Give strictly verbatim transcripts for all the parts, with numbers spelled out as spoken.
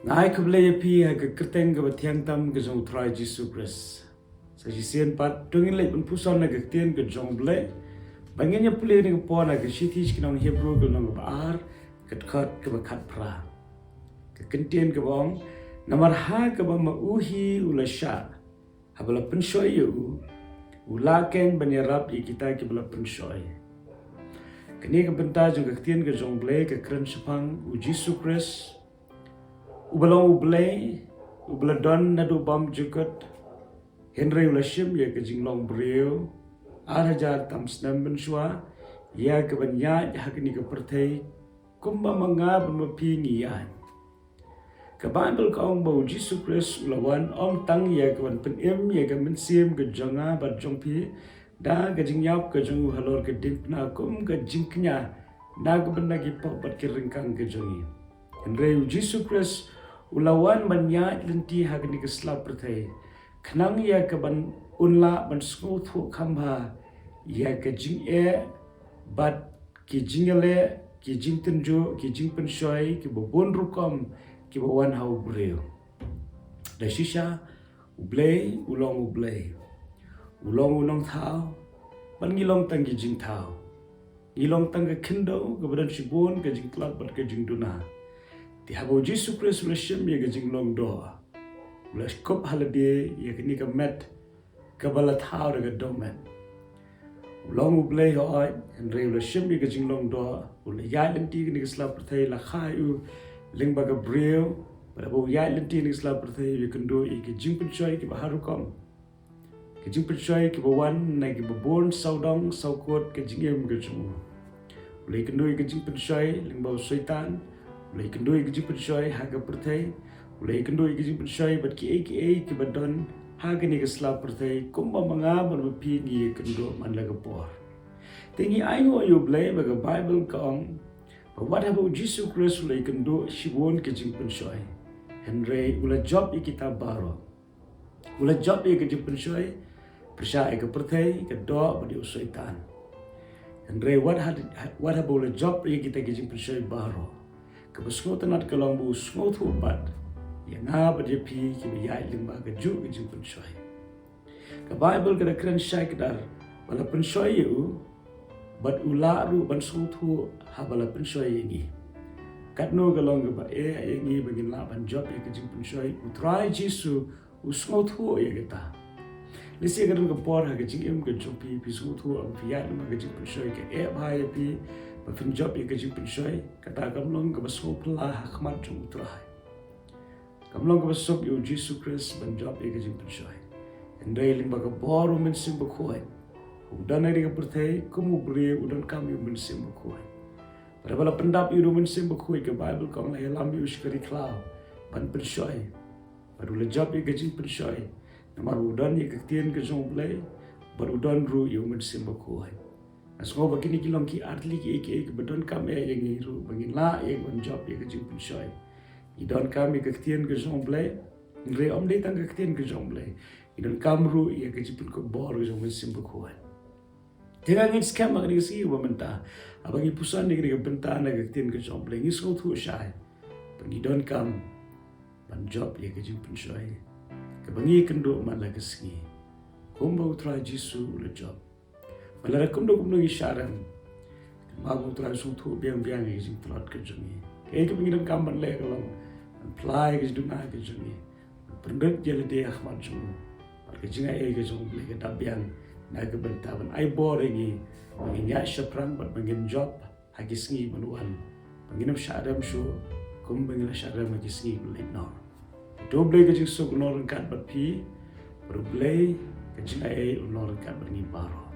Nga ai khublei ïa phi ha ka kyrteng kaba thiang tam ka jong U Trai Jisu Khrist. Sa shisien pat to ngin leit ban puson na ka ktien ka jong U Blei. Ba ngin ïa pule na ka por na ka shithi sha ki nong Hebru ka lynnong kaba ar, ka dkhot kaba khatphra. Ka ktien kaba ong, namar ha kaba ma u hi u la shah, haba la pynshoi ïa u, u la khein ban ïarap ïa kita kiba la pynshoi. Kane ka bynta jong ka ktien ka jong U Blei ka kren shaphang U Jisu Khrist, uba long U Blei, uba la don naduh bymjukut, hynrei u la shim ïa ka jinglong briew ar hajar tam snem mynshuwa, ïa ka ban ïaid ha kane ka pyrthei, kumba ma nga bad ma phi ngi ïaid. Ka Baibl ka ong ba U Jisu Khrist u la wan ym tang ïa ka ban pynim ïa ka mynsiem ka jong nga bad jong phi, da ka jingïap ka jong u halor ka diengphna kum ka jingkñia na ka bynta ki pop bad ki ryngkang ka jong ngi. Hynrei U Jisu Khrist u la wan ban ïaid lynti ha kane ka sla pyrthei, khnang ïa ka ban un lah ban sngewthuh kham bha ïa ka jingeh bad ki jingïaleh, ki jingtynjuh, ki jingpynshoi kiba bun rukom kiba wan ha u briew. Da shisha, U Blei u long U Blei, u long u nongthaw, bad ngi long tang ki jingthaw. Ngi long tang ka khyndew kaba don shibun ka jingtlot bad ka jingduna. Te haba U Jisu Khrist u la shim ïa ka jinglong doh, u la kup ha lade ïa kane ka met kaba la thaw da ka dewmet. U long U Blei hooid, hynrei u la shim ïa ka jinglong doh, u la ïaid lynti ha kane ka sla pyrthei, la kha ïa u lyngba ka briew, bad haba u ïaid lynti ha kane ka sla pyrthei u ïakynduh ïa ki jingpynshoi kiba har rukom. Ki jingpynshoi kiba wan na kiba bun sawdong sawkut ka jingim ka jong u. U la ïakynduh ïa ki jingpynshoi lyngba u Soitan, u la ïakynduh ïa ki jingpynshoi ha ka pyrthei, u la ïakynduh ïa ki jingpynshoi bad kiei kiei kiba don ha kane ka sla pyrthei, kumba ma nga bad ma phi ngi ïakynduh man la ka por. Te ngi ainguh ïa U Blei ba ka Baibl ka ong ba wat haba U Jisu Khrist u la ïakynduh shibun ki jingpynshoi, hynrei u la jop ïa kita baroh. U la jop ïa ka jingpynshoi pyrshah ïa ka pyrthei, ka doh bad ïa u Soitan. Hynrei wat ha, wat haba u la jop ïa kita ki jingpynshoi baroh, kaba sngewtynnat ka long ba u sngewthuh pat ïa nga bad ïa phi kiba ïaid lyngba kajuh ka jingpynshoi. Ka Baibl ka da kren shai kdar ba la pynshoi ïa u, bad u lah ruh ban sngewthuh haba la pynshoi ïa ngi. Katno ka long kaba eh ïa ngi ba ngin lah ban jop ïa ka jingpynshoi. U Trai Jisu u sngewthuh ïa kata. Lehse ka don ka por ha ka jingim ka jong phi, phi sngewthuh haba phi ïaid lyngba ka jingpynshoi ka eh bha ïa phi ba phin jop ïa ka jingpynshoi. Kata kam long kaba sngewphylla ha khmat jong U Trai. Kam long kaba suk ïa U Jisu Khrist ban jop ïa ka jingpynshoi. Hynrei lyngba ka bor U Mynsiem Bakhuid, u don ha kane ka pyrthei kum u briew, u donkam ïa U Mynsiem Bakhuid. Bad haba la pyndap ïa u da U Mynsiem Bakhuid, ka Baibl ka ong la ïalam ïa u sha ka ri khlaw ban pynshoi. Bad u la jop ïa ka jingpynshoi namar u don ïa ka ktien ka jong U Blei, bad u don ruh ïa U Mynsiem Bakhuid. Nga sngew ba kine ki long ki artylli kiei kiei kiba donkam eh ïa ngi ruh ba ngin lah ïa ban jop ïa ka jingpynshoi. Ngi donkam ïa ka ktien ka jong U Blei, hynrei ym dei tang ka ktien ka jong U Blei, ngi donkam ruh ïa ka jingpynkupbor ka jong U Mynsiem Bakhuid. Te nga ngeit skhem ha kane ka sngi ba mynta, haba ngi puson ïa kane ka bynta na ka ktien ka jong U Blei, ngi sngewthuh shai ba ngi donkam ban jop ïa ka jingpynshoi kaba ngi ïakynduh man la ka sngi, kumba U Trai Jisu u la jop. Bad lada kumno kumno ngi shah rem, kumba U Trai u sngewthuh biang biang ïa ka jingtlot ka jong ngi. Kaei kaba ngi donkam ban leh ka long ban phla ïa ka jingduna ka jong ngi, ban pynrit ïa lade ha khmat jong u. Bad ka jingai ei ka jong U Blei ka dap biang na ka bynta ban ai bor ïa ngi ba ngin ïaid shaphrang bad ba ngin jop ha ki sngi ban wan, ba ngin ym shah rem shuh kumba ngi la shah rem ha ki sngi ba leit noh. To U Blei ka jingsuk un long ryngkat bad phi, bad U Blei ka jingai ei un long ryngkat bad ngi baroh.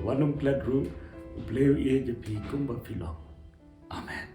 Wat nym klet ruh, U Blei u ïeit ïa phi kumba phi long. Amen.